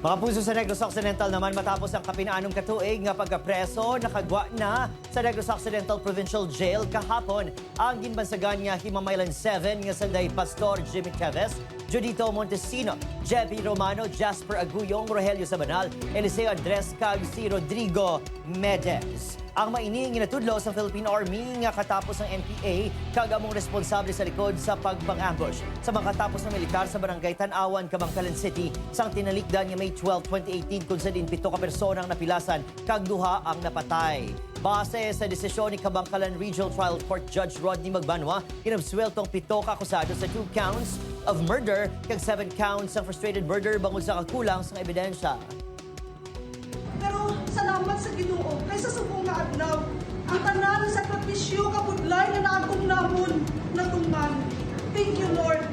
Mga puso, sa Negros Occidental naman, matapos ang kapin-anom ka tuig nga pagkapreso, nakagwa na sa Negros Occidental Provincial Jail kahapon ang ginbansagan nga Himamaylan 7 nga sanday Pastor Jimmy Teves, Judito Montesino, Jeppy Romano, Jasper Aguyong, Rogelio Sabanal, Eliseo Andres kag si Rodrigo Medes. Ang maining ginatudlo sa Philippine Army nga katapos ng NPA kag among responsable sa likod sa pagpang-ambush sa mga katapos ng militar sa Barangay Tan-awan, Kabankalan City sang tinalikdan nga May 12, 2018, kung sa diin pito ka persona ang napilasan kag duha ang napatay. Base sa desisyon ni Kabankalan Regional Trial Court Judge Rodney Magbanwa, kinabswelto ang pito ka akusado sa two counts of murder kag seven counts ng frustrated murder bangod sa kakulang sa ebidensya. Pero salamat sa Ginoo kay sa subong nga adlaw, ang tanan sa sakripisyo, kabudlay nga naagom namon, natuman. Thank you, Lord.